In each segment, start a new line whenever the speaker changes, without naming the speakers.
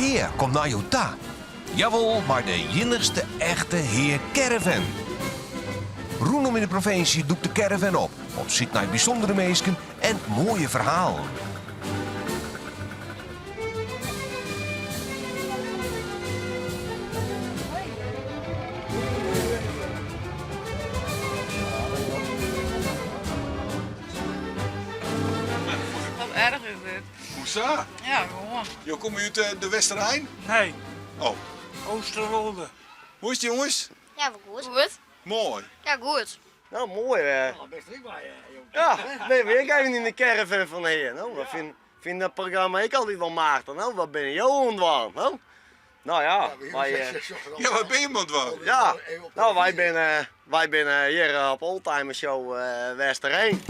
Hea komt nei jo ta. Jawol, mei de iennichste echte Hea Caravan. Rûnom yn de provinsje dûkt de caravan op, op syk nei bysûndere minsken en moaie ferhalen.
Wat erch is dit.
Hoesa?
Ja, gewoan.
Jo komme út de Westerrein?
Nee.
Oh.
Oosterwolde.
Hoe is it jonges?
Ja, wol goed. Goed.
Moai.
Ja, goed.
No, moai. Ja, bin we ek even yn de caravan fan Hea. No, we fine, fine dat programma ek altyd wol machtich. No, wat binne jo oan it dwaan? No, no ja, wy...
Ja, wat binne jim oan it dwaan?
Ja, no, wy binne, wy binne hjir op Oldtimer Show Westereen.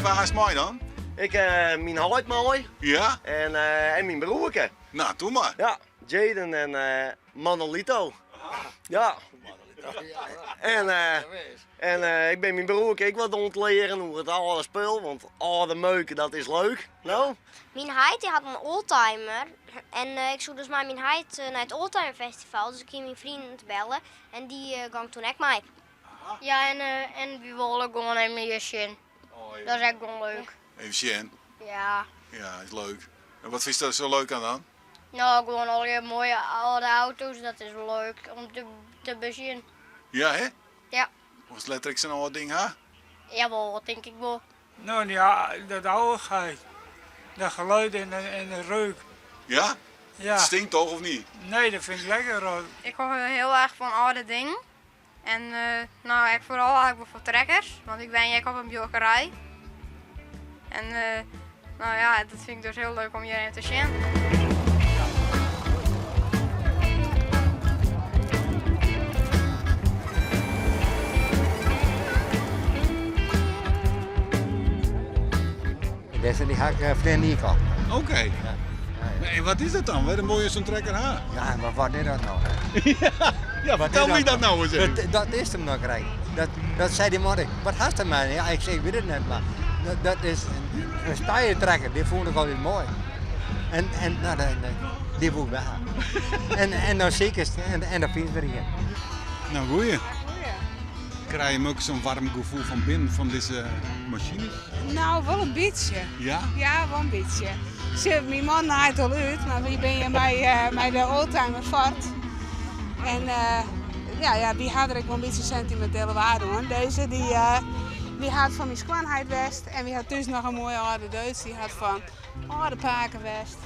Wa hast mei dan?
Ik, myn heit mei.
Ja?
En, en myn broerke.
Nou, doe mar.
Ja, Jaden en Manolito. Ja. En, en ik bin myn broerke ek wat oan it learen oer it âlde spul, want âlde meuk dat is leuk, no?
Myn heit dy hat in oldtimer en ik soe dus mei myn heit nei it oldtimer festival, dus ik hie myn freonen belle en dy gong toen ek mei. Ja en en wy wolle gewoan even hjir sjen. Dat is ek gewoan leuk.
Even sjen?
Ja.
Ja, is leuk. En wat fynst der sa leuk oan dan?
No, gewoan allegear moaie âlde auto's, dat is wol leuk om te besjen.
Ja, hè?
Ja.
Wolst letter ek sa'n âld ding ha?
Jawol, dat tink ik wol.
No ja, dat ouwigheid. Dat geluid en de reuk.
Ja?
Ja.
Het stinkt toch, of niet?
Nee, dat vind ik lekker rook.
Ik hou heel erg fan âlde dingen. En no, ek foaral eigentlik wol fan trekkers, want ik wenje ek op in buorkerij. En no ja, dat fyn ik dus hiel leuk om hjir even te sjen.
Dizze dy ha ik ferline jier kocht.
Oké. En wat is dat dan? Wêrom wolle je sa'n trekker ha?
Ja, mar wat is dat no?
Ja, fertel my dat no ris even.
Dat, dat is him noch krekt. Dat, dat sei dy man ek. Wat hast dermei? Ja, ik sei, ik wit it net, mar dat, dat is in steigertrekker. Dy fûn ik altyd moai. En, en no, dy woe ik wol ha. En, en dan sikest en, en dan fynst der ien.
No, goeie. Krije jim ek sa'n waarm gefoel fan binnen fan dizze masines?
No, wol in bytsje.
Ja?
Ja, wol in bytsje. Sjoch, myn man naait al út, mar wy binne hjir mei de oldtimer fuort. En ja, ja, wy ha der ek wol in bytsje sentimintele waarde oan. Dizze dy, dy hat fan myn skoanheit west en wy ha thús noch in moaie âlde Deutz, dy hat fan âlde pake west.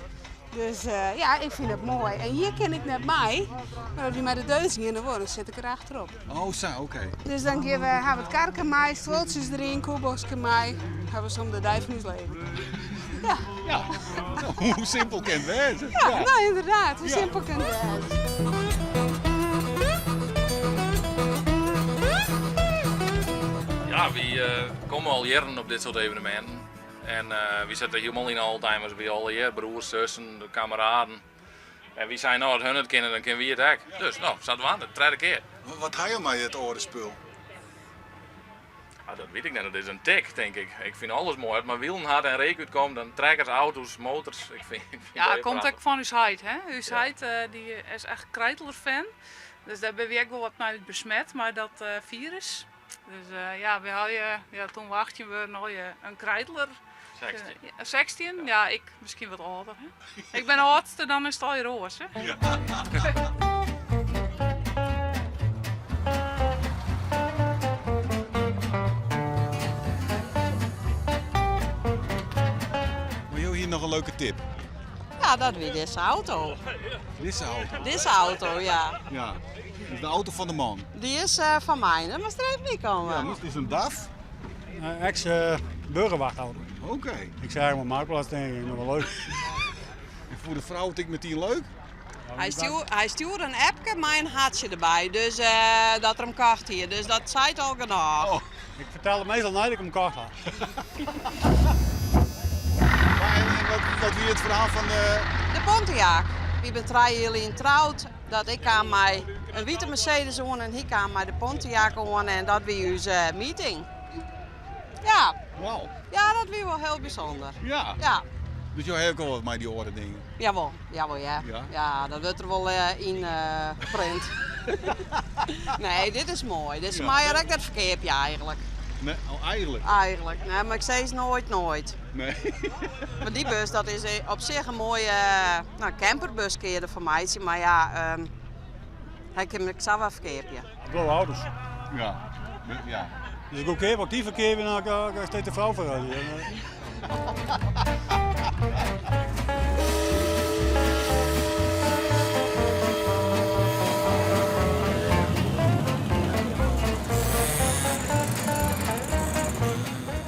Dus ja, ik fyn it moai. En hjir kin ik net mei, mar as wy mei de Deutz geane wol, dan sit ik der achterop.
Oh sa, oké.
Dus dan gean we, ha we it karke mei, stuoltsjes deryn, koelboxke mei, ha we soms de dei fan ús leven. Ja.
Ja, hoe simpel kin it wêze?
Ja, no ynderdaad, hoe simpel kin it wêze.
Ja, wy komme al jierren op dit soart eveneminten. En wy sitte hielendal yn de oldtimers by allegear, broers, sussen, de kameraden. En wy seinen, no, as hun it kinne, dan kinne wy it ek. Dus, no, sadwaande, tredde kear.
Wat ha jo mei it âlde spul?
Ah, dat wit ik net, dat is in tik, tink ik. Ik fyn alles moai. As it mar wielen hat en reek útkomt, dan trekkers, auto's, motors. Ik fyn, ik fyn
Ja, it komt ek fan ús heit, hè. Us heit dy is echt Kreidler-fan. Dus dêr binne wy ek wol wat mei besmet, mei dat firus. Dus ja, wy ha ja, toen we 18 wurden al je in Kreidler.
16.
16? Ja, ik miskien wat âlder. Hè? Ik bin de âldste, dan is it allegear oars. Hè?
Ja. Maar jo hiene noch in leuke tip.
Ja, dat wie dizze auto.
Dizze auto?
Dizze auto, ja.
Ja, dus de auto fan de man.
Dy is fan my, dan moatst der even by komme.
Ja, it is in DAF.
Ex-burgerwachtauto.
Oké.
Ik seach him op Marktplaats denk ik, noch wol leuk.
En foar de frou it ek metien leuk?
Hy stjoerde in appke mei in hartsje derby, dus dat er him kocht hie. Dus dat seit al genôch.
Oh, ik fertel it meastal nei't ik him kocht ha.
Maar en, en wat, wat wie it ferhaal fan de...
De Pontiac. Wy binne trije jier lyn troud. Dat ik kaam mei in wite Mercedes oan en hy kaam mei de Pontiac oan en dat wie ús meeting. Ja.
Wow.
Ja, dat wie wol hiel bysûnder.
Ja.
Ja.
Dus jo hawwe ek al wat mei dy oare dingen?
Jawol, jawol ja.
Ja?
Ja, dat wurdt der wol yn print. Nee, dit is moai. Dizze
Ja.
meie je ek net ferkeapje eigentlik.
Nee, oh, eigentlik?
Eigentlik, nee, mar ik sis noait noait.
Nee.
Mar dy bus, dat is op sich in moaie, nou, camperbus kinne je derfan meitsje, mar ja, hy kin him ek sa wer ferkeapje.
Blauwe auto's.
Ja, ja.
Dus goedkeap, als ik die verkeer ben, dan kan ik steeds de vrouw verruilen.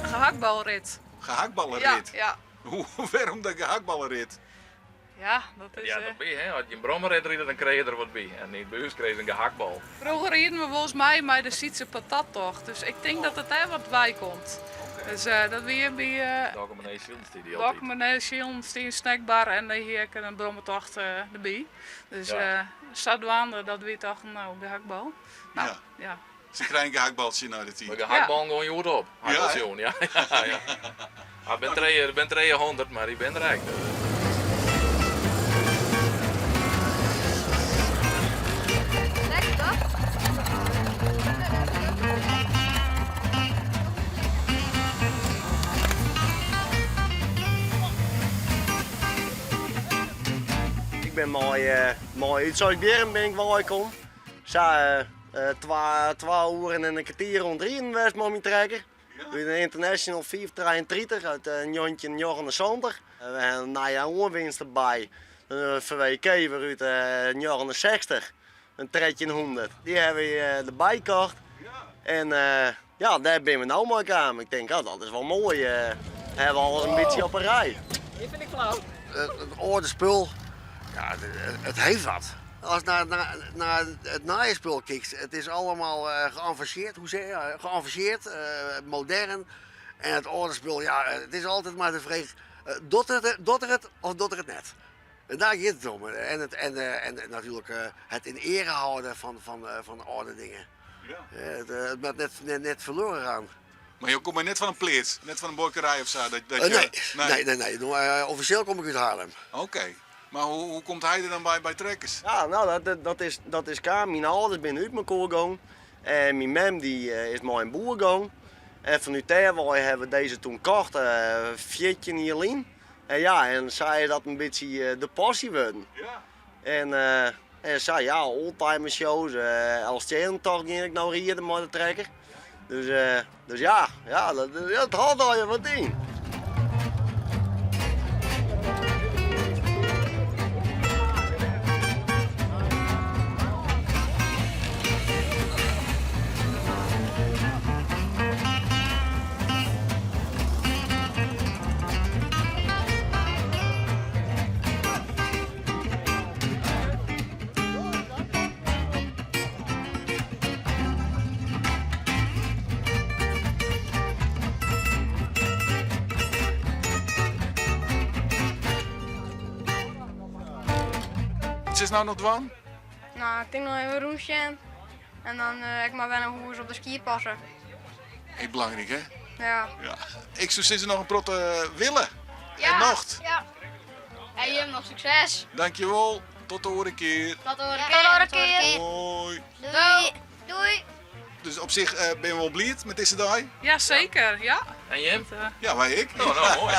Gehaktbalrit.
Gehaktballenrit?
Ja, ja.
Hoe, wêrom de gehaktballenrit?
Ja, dat is...
Ja, dat by, hè. As je in brommerrit ride, dan krije je der wat by. En by ús krije se in gehaktbal.
Froeger rieden we wolris mei mei de Sytse Patattocht, dus ik tink dat it dêr wat wei komt. Dus dat wie by
Dokkumer Nije Silen stie dy altyd.
Dokkumer Nije Silen stie in snackbar en dêr hie ek in brommertocht derby. Dus
Ja.
sadwaande dat wy tochten, no, gehaktbal. No,
Ja.
ja.
Se krije in gehaktbaltsje nei de tiid.
De gehaktballen gean hjoed op. Ha ik al sjoen, ja. Ja, ja. Ik bin trije, bin 300, mar dy bin der ek.
Lekker toch?
Ik bin mei, mei út Seisbierrum bin ik weikomen. Sa twa oeren en in kertier oan it riden west mei myn trekker. By de International 533 uit 1979. We hawwe in nije oanwinst derby, in VW Kever út 69, in 1300. Dy hawwe we derby kocht en ja, dêr binne we no mei kaam. Ik tink, oh, dat is wol moai. Hawwe we alles in bytsje op 'e rij.
Dit fyn ik flau.
It âlde spul, ja, it heeft wat. As nei it nije spul kykst, it is allemaal geavanseerd, hoe zeg je, geavanseerd, modern. En it âlde spul, ja, it is altyd mar de fraach, docht it, docht er it of docht er it net? En dêr giet it om. En, it, en, en natuerlik it yn eare hâlden fan âlde dingen.
Ja.
It moat net, net ferloren gean.
Mar jo komme net fan in pleats, net fan in buorkerij of sa? Dat, dat
nee, nee, nee, nee. No, offisjeel kom ik út Haarlem.
Oké. Mar hoe, hoe komt hy der dan by, by trekkers?
Ja, no, dat, dat is, dat is kaam. Myn âlders binne út mekoar gong. En myn mem dy is mei in boer gong. En fanút dêr wei hawwe we dizze toen kocht, 14 jier lyn. En ja, en sa is dat in bytsje de passy wurden.
Ja.
En, en sa, ja, oldtimer shows, Elfstedentocht gean ik no riden mei de trekker. Dus, dus ja, ja, dat, dat hâldt allegear wat yn.
Wat is no noch dwaan?
No, ik tink noch even rûnsjen. En dan ek mar wer nei hûs op de skiep passe.
Ek belangryk, hè?
Ja.
ja. Ik soe sizze noch in protte wille
ja.
en nocht.
Ja. En jim noch sukses.
Dankjewol. Tot de oare kear.
Tot de oare kear. Tot de oare kear.
Hoi.
Doei. Doei.
Dus op sich binne we wol bliid mei dizze dei?
Ja, seker. Ja.
En jim?
Ja, wy ek.
No, no, moai.